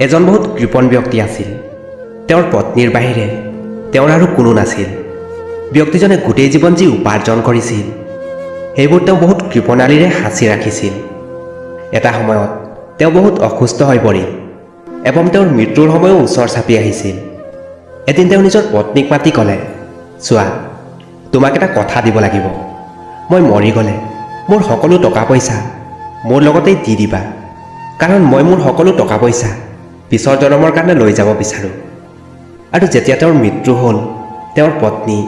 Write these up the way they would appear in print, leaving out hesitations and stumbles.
এজন বহুত কৃপণ ব্যক্তি আছিল। তেওঁৰ পত্নীৰ বাহিৰে তেওঁৰ আৰু কোনো নাছিল। ব্যক্তিজনে গোটেই জীৱন যি উপাৰ্জন কৰিছিল, সেইবোৰ তেওঁ বহুত কৃপণালীৰে সাঁচি ৰাখিছিল। এটা সময়ত তেওঁ বহুত অসুস্থ হৈ পৰিল এবং তেওঁৰ মৃত্যুৰ সময়ো ওচৰ চাপি আহিছিল। এদিন তেওঁ নিজৰ পত্নীক মাতি ক'লে, চোৱা, তোমাক এটা কথা দিব লাগিব। মই মৰি গ'লে মোৰ সকলো টকা পইচা মোৰ লগতেই দি দিবা, কাৰণ মই মোৰ সকলো টকা পইচা পিছৰ জনমৰ কাৰণে লৈ যাব বিচাৰোঁ। আৰু যেতিয়া তেওঁৰ মৃত্যু হ'ল, তেওঁৰ পত্নী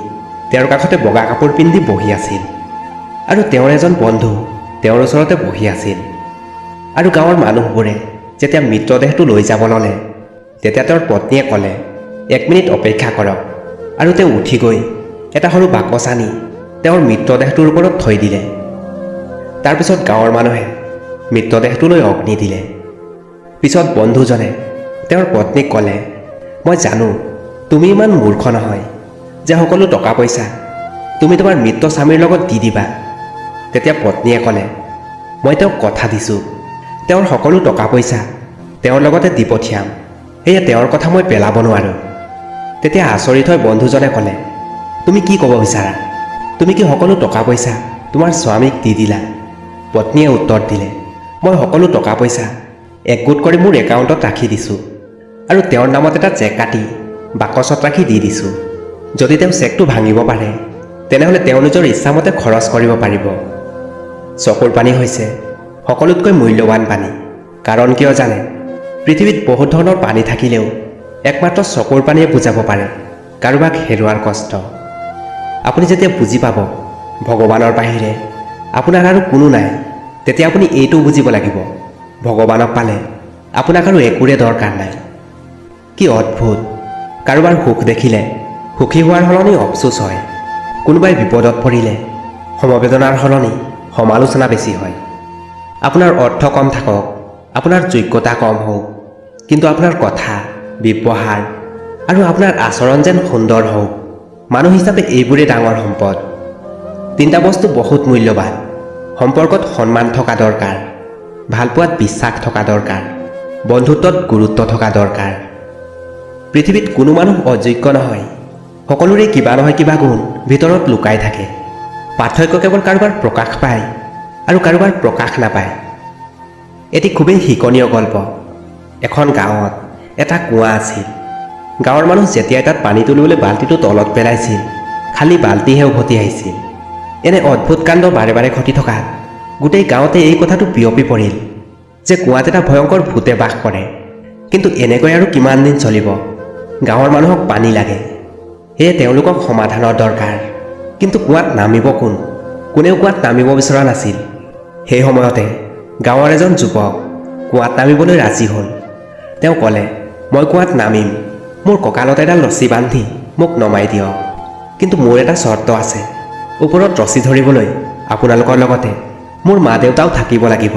তেওঁৰ কাষতে বগা কাপোৰ পিন্ধি বহি আছিল আৰু তেওঁৰ এজন বন্ধু তেওঁৰ ওচৰতে বহি আছিল। আৰু গাঁৱৰ মানুহবোৰে যেতিয়া মৃতদেহটো লৈ যাব ল'লে, তেতিয়া তেওঁৰ পত্নীয়ে ক'লে, এক মিনিট অপেক্ষা কৰক। আৰু তেওঁ উঠি গৈ এটা সৰু বাকচ আনি তেওঁৰ মৃতদেহটোৰ ওপৰত থৈ দিলে। তাৰপিছত গাঁৱৰ মানুহে মৃতদেহটোলৈ অগ্নি দিলে। পিছত বন্ধুজনে তেওঁৰ পত্নীক ক'লে, মই জানো তুমি ইমান মূৰ্খ নহয় যে সকলো টকা পইচা তুমি তোমাৰ মৃত স্বামীৰ লগত দি দিবা। তেতিয়া পত্নীয়ে ক'লে, মই তেওঁক কথা দিছোঁ, তেওঁৰ সকলো টকা পইচা তেওঁৰ লগতে দি পঠিয়াম, সেয়ে তেওঁৰ কথা মই পেলাব নোৱাৰোঁ। তেতিয়া আচৰিত হৈ বন্ধুজনে ক'লে, তুমি কি ক'ব বিচাৰা? তুমি কি সকলো টকা পইচা তোমাৰ স্বামীক দি দিলা? পত্নীয়ে উত্তৰ দিলে, মই সকলো টকা পইচা একগোট কৰি মোৰ একাউণ্টত ৰাখি দিছোঁ আৰু তেওঁৰ নামত এটা চেক কাটি বাকচত ৰাখি দি দিছোঁ। যদি তেওঁ চেকটো ভাঙিব পাৰে, তেনেহ'লে তেওঁ নিজৰ ইচ্ছামতে খৰচ কৰিব পাৰিব। চকুৰ পানী হৈছে সকলোতকৈ মূল্যৱান পানী। কাৰণ কিয় জানে? পৃথিৱীত বহুত ধৰণৰ পানী থাকিলেও একমাত্ৰ চকুৰ পানীয়ে বুজাব পাৰে কাৰোবাক হেৰুৱাৰ কষ্ট। আপুনি যেতিয়া বুজি পাব ভগৱানৰ বাহিৰে আপোনাৰ আৰু কোনো নাই, তেতিয়া আপুনি এইটোও বুজিব লাগিব, ভগৱানক পালে আপোনাক আৰু একোৰে দৰকাৰ নাই। কি অদ্ভুত! কাৰোবাৰ সুখ দেখিলে সুখী হোৱাৰ সলনি অফচোচ হয়, কোনোবাই বিপদত পৰিলে সমবেদনাৰ সলনি সমালোচনা বেছি হয়। আপোনাৰ অৰ্থ কম থাকক, আপোনাৰ যোগ্যতা কম হওক, কিন্তু আপোনাৰ কথা, ব্যৱহাৰ আৰু আপোনাৰ আচৰণ যেন সুন্দৰ হওক। মানুহ হিচাপে এইবোৰেই ডাঙৰ সম্পদ। তিনিটা বস্তু বহুত মূল্যৱান। সম্পৰ্কত সন্মান থকা দৰকাৰ, ভালপোৱাত বিশ্বাস থকা দৰকাৰ, বন্ধুত্বত গুৰুত্ব থকা দৰকাৰ। পৃথিৱীত কোনো মানুহ অযোগ্য নহয়, সকলোৰে কিবা নহয় কিবা গুণ ভিতৰত লুকাই থাকে। পাৰ্থক্য কেৱল কাৰোবাৰ প্ৰকাশ পায় আৰু কাৰোবাৰ প্ৰকাশ নাপায়। এটি খুবেই শিকনীয় গল্প। এখন গাঁৱত এটা কুঁৱা আছিল। গাঁৱৰ মানুহ যেতিয়াই তাত পানী তুলিবলৈ বাল্টিটো তলত পেলাইছিল, খালী বাল্টিহে উভতি আহিছিল। এনে অদ্ভুত কাণ্ড বাৰে বাৰে ঘটি থকাত গোটেই গাঁৱতে এই কথাটো বিয়পি পৰিল যে কুঁৱাত এটা ভয়ংকৰ ভূতে বাস কৰে। কিন্তু এনেকৈ আৰু কিমান দিন চলিব? গাঁৱৰ মানুহক পানী লাগে, সেয়ে তেওঁলোকক সমাধানৰ দৰকাৰ। কিন্তু কুঁৱাত নামিব কোন? কোনেও কুঁৱাত নামিব বিচৰা নাছিল। সেই সময়তে গাঁৱৰ এজন যুৱক কুঁৱাত নামিবলৈ ৰাজি হ'ল। তেওঁ ক'লে, মই কুঁৱাত নামিম, মোৰ কঁকালত এডাল ৰছী বান্ধি মোক নমাই দিয়ক। কিন্তু মোৰ এটা চৰ্ত আছে, ওপৰত ৰছী ধৰিবলৈ আপোনালোকৰ লগতে মোৰ মা দেউতাও থাকিব লাগিব।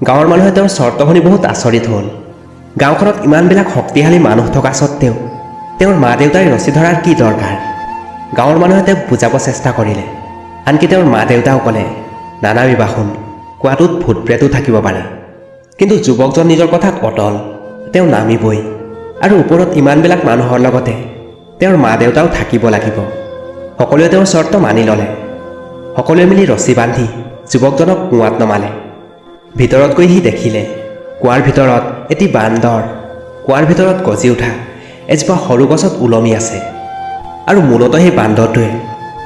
গাঁৱৰ মানুহে তেওঁৰ চৰ্ত শুনি বহুত আচৰিত হ'ল। গাঁওখনত ইমানবিলাক শক্তিশালী মানুহ থকা স্বত্তেও তেওঁৰ মা দেউতাই ৰছী ধৰাৰ কি দৰকাৰ? গাঁৱৰ মানুহে তেওঁক বুজাব চেষ্টা কৰিলে। আনকি তেওঁৰ মা দেউতাও ক'লে, নানামিবা শুন, কুঁৱাটোত ভূত প্ৰেতো থাকিব পাৰে। কিন্তু যুৱকজন নিজৰ কথাত অটল, তেওঁ নামিবই আৰু ওপৰত ইমানবিলাক মানুহৰ লগতে তেওঁৰ মা দেউতাও থাকিব লাগিব। সকলোৱে তেওঁৰ চৰ্ত মানি ল'লে। সকলোৱে মিলি ৰছী বান্ধি যুৱকজনক কুঁৱাত নমালে। ভিতৰত গৈ সি দেখিলে, কুঁৱাৰ ভিতৰত এটি বান্দৰ কুঁৱাৰ ভিতৰত গজি উঠা এজোপা সৰু গছত ওলমি আছে। আৰু মূলতঃ সেই বান্দৰটোৱে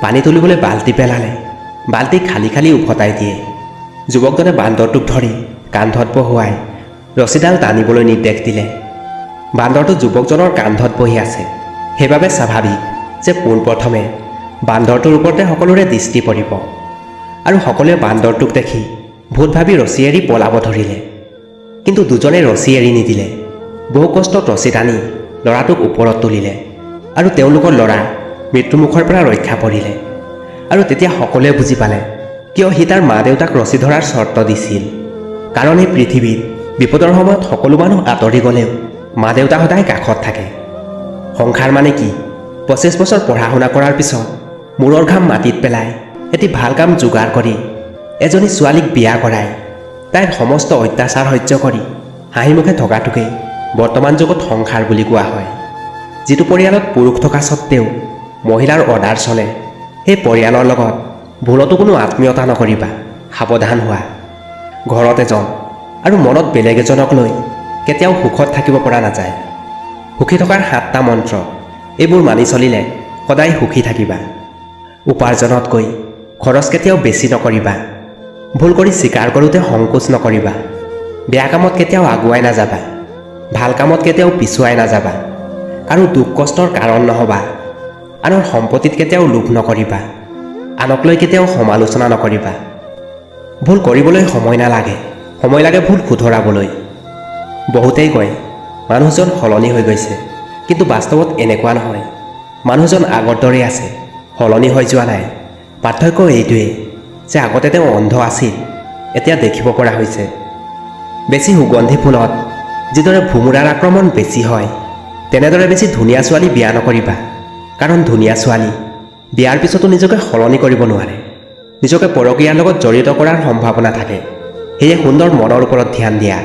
পানী তুলিবলৈ বাল্টি পেলালে বাল্টি খালী খালী উভতাই দিয়ে। যুৱকজনে বান্দৰটোক ধৰি কান্ধত বহুৱাই ৰছীডাল টানিবলৈ নিৰ্দেশ দিলে। বান্দৰটো যুৱকজনৰ কান্ধত বহি আছে, সেইবাবে স্বাভাৱিক যে পোনপ্ৰথমে বান্দৰটোৰ ওপৰতে সকলোৰে দৃষ্টি পৰিব। আৰু সকলোৱে বান্দৰটোক দেখি ভূত ভাবি ৰছী এৰি পলাব ধৰিলে। কিন্তু দুজনে ৰছী এৰি নিদিলে। বহু কষ্টত ৰছী টানি ল'ৰাটোক ওপৰত তুলিলে আৰু তেওঁলোকৰ ল'ৰা মৃত্যুমুখৰ পৰা ৰক্ষা পৰিলে। আৰু তেতিয়া সকলোৱে বুজি পালে কিয় সি তাৰ মা দেউতাক ৰছী ধৰাৰ চৰ্ত দিছিল। কাৰণ এই পৃথিৱীত বিপদৰ সময়ত সকলো মানুহ আঁতৰি গ'লেও মা দেউতা সদায় কাষত থাকে। সংসাৰ মানে কি? 25 বছৰ পঢ়া শুনা কৰাৰ পিছত মূৰৰ ঘাম মাটিত পেলাই এটি ভাল কাম যোগাৰ কৰি এজনী ছোৱালীক বিয়া কৰাই তাইৰ সমস্ত অত্যাচাৰ সহ্য কৰি হাঁহিমুখে থকাটোকেই বৰ্তমান যুগত সংসাৰ বুলি কোৱা হয়। যিটো পৰিয়ালত পুৰুষ থকা স্বত্তেও মহিলাৰ অৰ্ডাৰ চলে, সেই পৰিয়ালৰ লগত ভুলতো কোনো আত্মীয়তা নকৰিবা, সাৱধান হোৱা। ঘৰত এজন আৰু মনত বেলেগ এজনক লৈ কেতিয়াও সুখত থাকিব পৰা নাযায়। সুখী থকাৰ 7টা মন্ত্ৰ, এইবোৰ মানি চলিলে সদায় সুখী থাকিবা। উপাৰ্জনতকৈ খৰচ কেতিয়াও বেছি নকৰিবা। ভুল কৰি স্বীকাৰ কৰোঁতে সংকোচ নকৰিবা। বেয়া কামত কেতিয়াও আগুৱাই নাযাবা, ভাল কামত কেতিয়াও পিছুৱাই নাযাবা। কাৰো দুখ কষ্টৰ কাৰণ নহ'বা। আনৰ সম্পত্তিত কেতিয়াও লোভ নকৰিবা। আনক লৈ কেতিয়াও সমালোচনা নকৰিবা। ভুল কৰিবলৈ সময় নালাগে, সময় লাগে ভুল শুধৰাবলৈ। বহুতেই কয় মানুহজন সলনি হৈ গৈছে, কিন্তু বাস্তৱত এনেকুৱা নহয়। মানুহজন আগৰ দৰেই আছে, সলনি হৈ যোৱা নাই। পাৰ্থক্য এইটোৱেই যে আগতে তেওঁ অন্ধ আছিল, এতিয়া দেখিব পৰা হৈছে। বেছি সুগন্ধি ফুলত যিদৰে ভোমোৰাৰ আক্ৰমণ বেছি হয়, তেনেদৰে বেছি ধুনীয়া ছোৱালী বিয়া নকৰিবা। কাৰণ ধুনীয়া ছোৱালী বিয়াৰ পিছতো নিজকে সলনি কৰিব নোৱাৰে, নিজকে পৰকীয়াৰ লগত জড়িত কৰাৰ সম্ভাৱনা থাকে। সেয়ে সুন্দৰ মনৰ ওপৰত ধ্যান দিয়া।